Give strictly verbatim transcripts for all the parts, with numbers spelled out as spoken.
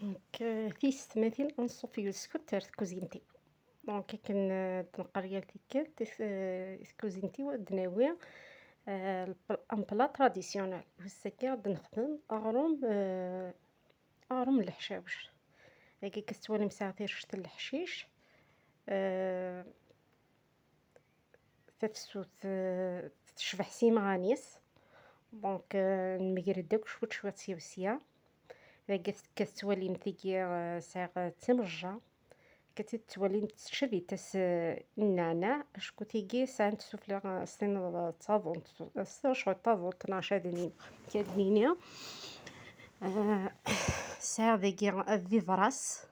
Donc, euh, tis tmatin, anṣuf yusku ar tkuzint-iw. Donc, akken, euh, d-neqqar yal tikkelt, tis, euh, tkuzint-iw ad d-nawi, euh, lpl-, un plat traditionnel. Ass-agi ad d-nexdem aɣrum, euh, aɣrum n leḥcawec. Dagi akka tettwalim sɛiɣ tirect n leḥcic. Euh, Tafsut, eh, tecbeḥ s yimɣan-is. Donc, eh, nmeger-d akk cwiṭ cwiṭ sya u sya. Dagi akka tettwalim tigi, eh, sɛiɣ, eh, d timejja. Akka tettwalim teccebitas, eh, n nneɛneɛ. Acku tigi sɛant sufella, eh, s tin, eh, d taḍunt, s cwiṭ taḍunt neɣ acu ad nini, akka ad nini. Eh, sɛiɣ dagi, eh, vivras.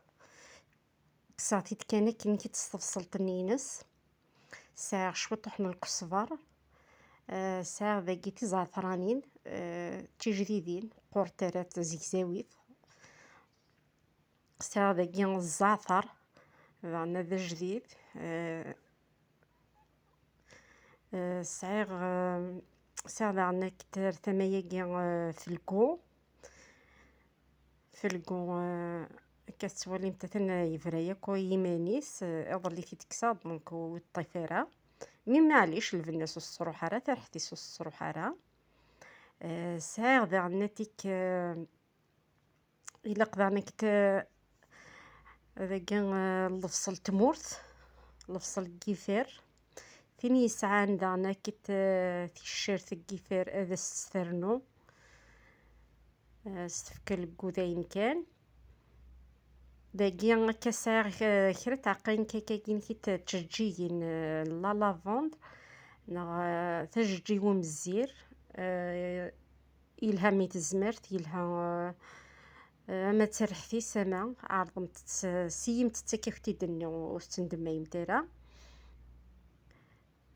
Kkseɣ-t-id kan akken kif s tebṣelt-nni-ines. Sɛiɣ cwiṭuḥ n lkesber. Eh, sɛiɣ dagi tizeɛtranin, eh, d tijdidin, qqurent ara d tazegzawit. Sɛiɣ dagi zzeɛter, daɣen d ajdid. Eh, eh, sɛiɣ, eh, sɛiɣ daɣen akter tama-agi, eh, felku. Felku, eh, akka tettwalimt atan yebra yakk i yiman-is, eh, iḍelli i t-id-kkseɣ, donc ur yeṭṭif ara. Mi maɛlic, lbenna-s ur s-tesruḥ ara, tarḥet-is ur s-tesruḥ ara. Eh, sɛiɣ daɣen atik, eh, ilaq daɣen ad k-t-, dagi, eh, lebṣel n tmurt, lebṣel n yifer. Tin yesɛan daɣen akit, eh, ticcert n yifer ad as-tt-ternu, eh, s tfekka n lgud ayen kan. Dagi akka sɛiɣ, eh, kra n tɛeqqayin kakagin kit ttjeǧǧigin, eh, la lavande, neɣ, eh, tajeǧǧig umezzir, eh, yelha mi tezmert, yelha, eh, ama d tarḥet-is, ama ɛerḍemt-tt, siyyimt-tt akka ak-t-id-nni, ur tettendemmayemt ara.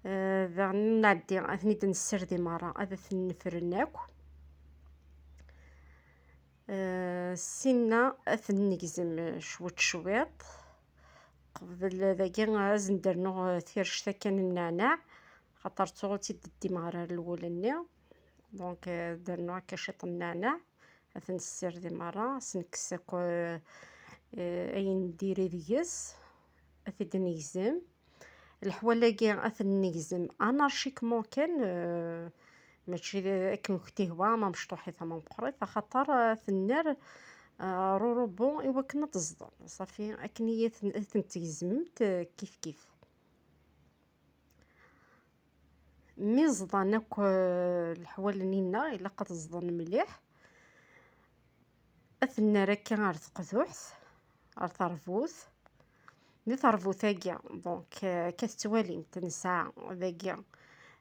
Eh, daɣen nɛeddi, ad ten-id-nessared i merra, ad ten-nefren akk. Eh, sinna ad ten-negzem cwiṭ cwiṭ. Qbel dagi, ad sen-d-rnuɣ tirect akka n nneɛneɛ, xaṭer ttuɣ ur tt-id-ddimeɣ ara ar lwul-nni. Donc, eh, ad d-rnuɣ akka ciṭ n nneɛneɛ, ad ten-nessared i merra, ad sen-nekkes akk, eh, eh, ayen n diri deg-s, ad t-id-negzem. Leḥwal-agi ad ten-negzem anarciquement kan, eh, mačči d akken k-tehwa, ama mecṭuḥit ama meqqrit, axaṭer, eh, tenner, eh, rurubbu i wakken ad d-ẓden. Ṣafi, akken i ten-, i tent-tgezmemt, eh, kif kif. Mi ẓḍan akk, eh, leḥwal-nni-nneɣ, ilaq ad ẓḍen mliḥ. Ad ten-nerr akka ar teqduḥt, ar terbut. Di terbut-agi, donc, eh, akka tettwalimt, nesɛa dagi,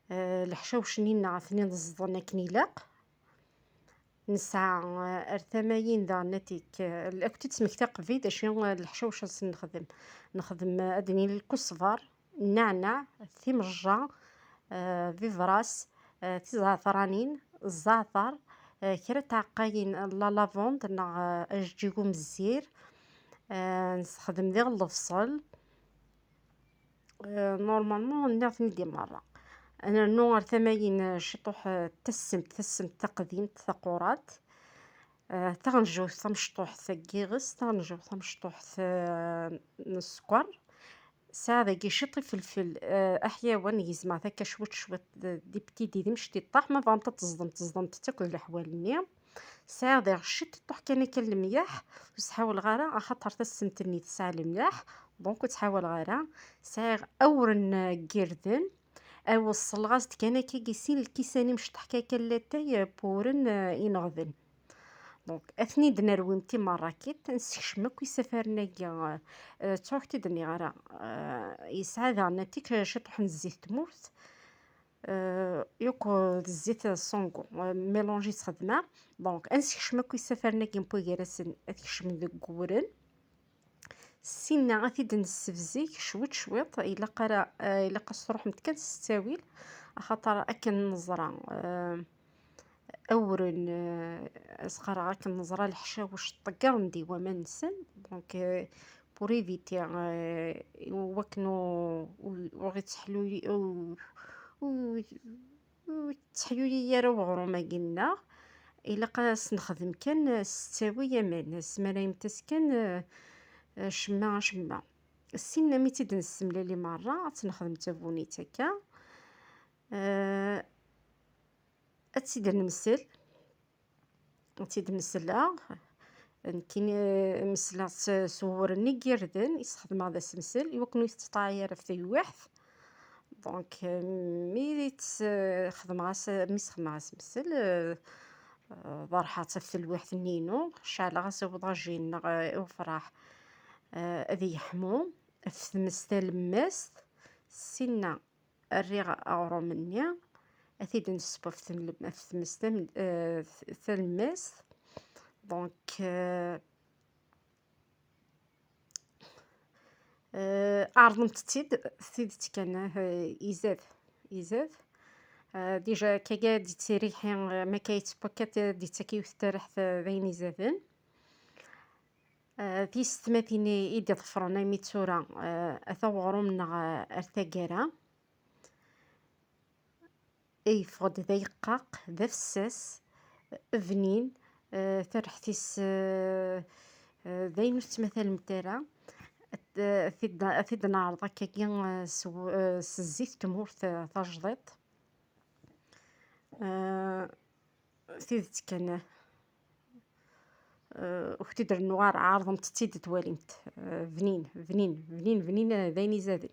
eh, leḥcawec-nni-nneɣ ad ten-id-ẓḍen akken ilaq. Nesɛa, eh, ar tama-yin daɣen atik, eh, ad kent-id-smektiɣ qbel d acu, eh, leḥcawec ad sen-nexdem. Nexdem, eh, ad nili lkusber, nneɛneɛ, timejja, eh, vivras, eh, tizeɛtranin, zzeɛter, eh, kra n tɛeqqayin n la lavande neɣ, eh, ajeǧǧig umezzir, eh, nessexdem diɣ lebṣel. Eh, normalement nniɣ-ten-id i merra. Ad nernu ar tama-yin, eh, ciṭuḥ, eh, tassemt, tassemt taqdimt, taqurant. Eh, taɣenjawt tamecṭuḥt n yiɣes, taɣenjawt tamecṭuḥt, eh, n sskeṛ. Sɛiɣ dagi ciṭ ifelfel, eh, aḥyawan, gezmeɣ-t akka cwiṭ cwiṭ, d, d ibtidi d imecṭiṭṭaḥ, ma bɣant ad teẓḍemt, teẓḍemt-t akk d leḥwal-nni. Sɛiɣ diɣ ciṭiṭṭuḥ kan akka n lemyaḥ, ur s-ḥawleɣ ara, axaṭer tassemt-nni tesɛa lemleḥ, donc ur tt-ḥawleɣ ara. Sɛiɣ awren, eh, n yirden, awes ṣelleɣ-as-d kan akka i sin lkisan imecṭaḥ kan akka n latay, eh, n wewren, eh, ineɣden. Donc, ad ten-id-nerwi timerrakit, ad nessekcem akk isafaren-agi, eh, ttuɣ-t-id-nniɣ ara, eh, yesɛa daɣen atik, eh, ciṭuḥ n zzit tmurt, eh, yakk, eh, d zzit sans goût, eh, mélange i tt-xedmeɣ. Donc, ad nessekcem akk isafaren-agi n wigarasen, ad kecmen deg uwren. Sinna ad t-id-nessebzeg cwiṭ cwiṭ, ilaq ara, eh, ilaq ad s-truḥemt kan s ttawil, axaṭer akken neẓra, eh, awren, eh, as-qqareɣ akken neẓra leḥcawec ṭeggren di waman-nsen, donc, eh, pour éviter, eh, i wakken u-, u-, ur ɣ-itteḥluyi, u-, u-, ur yetteḥyuyi ara uɣrum-agi-nneɣ, Ilaq ad s-nexdem kan s ttawi aman, smalayem-as kan, eh, acemma, acemma. Ssinna mi tt-id-nessemlali merra, ad tt-nexdem d tabunit akka. Eh, ad tt-id-nemsel, ad tt-id-mesleɣ. Nekkini, eh, mesleɣ s, s wuwren-nni n yirden i s-xedmeɣ d asemsel, i wakken ur tettqaɛi ara ɣef telwiḥt. Donc, euh, mi tt-, euh, xedmeɣ as-, mi s-xedmeɣ asemsel, euh, euh, ḍerḥeɣ-tt ɣef telwiḥt-nni-inu, ceɛleɣ-as ubḍajin neɣ, euh, ufraḥ, euh, ad yeḥmu, ɣef tmes talemmast, ssinna rriɣ aɣrum-nni, ad t-id-nesseww ɣef temle-, ɣef tmes tam-, euh, talemmast. Donc, euh, Eh, ɛerḍemt-tt-id, tidet kan, eh, izad, izad. Eh, déjà, akka ad d-yettiriḥi, eh, ma akka yettewwa akka ad d-yettak yiwet n taraḥt, eh, d ayen izaden. Eh, tisetmatin i, i d-iḍefren armi d tura, eh, ata uɣrum-nneɣ, eh, ar taggara. Yeffeɣ-d d ayeqqaq, d afessas, bnin, eh, taraḥt-is, eh, eh, d ayen ur tettmatalem ara. Ad, ad t-id-, ad t-id-neɛreḍ akkagi, eh, s w-, eh, s zzit n tmurt, eh, tajdiṭ. Eh, tidet kan, eh, ur k-t-id-rennuɣ ara, ɛerḍemt-tt-id ad twalimt. Eh, bnin, bnin, bnin, bnin, eh, d ayen izaden.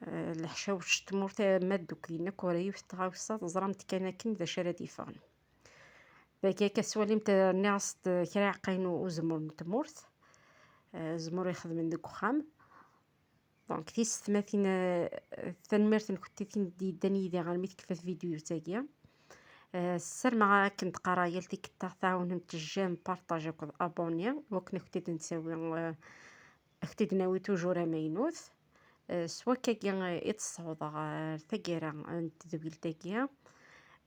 Eh, leḥcawec n tmurt, eh, ma dduklen akk ɣer yiwet n tɣawsa, teẓramt kan akken d acu ara d-yeffɣen. Dagi akka tettwalimt, eh, rniɣ-as-d kra iɛeqqayen u-, uzemmur n tmurt. Eh, azemmur ixedmen deg uxxam. Donc, tisetmatin, eh, tanemmirt-nkent i tin d-yeddan yid-i armi tekfa tvidyut-agi. Eh, ssarameɣ akken d-qqareɣ yal tikkelt, tɛawnemt j'aime, partage akked abonné, wakken ad kent-id-nettawi, eh, ad kent-id-nawi toujours amaynut. Eh, s wakkagi, eh, i d-ssawḍeɣ ɣer taggara n tedwilt-agi.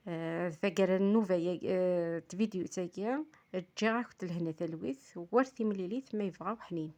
Eh, taggara n nnuba-agi, eh, n tvidyut-agi, ǧǧiɣ-akent lehna talwit, war timlilit ma yebɣa uḥnin.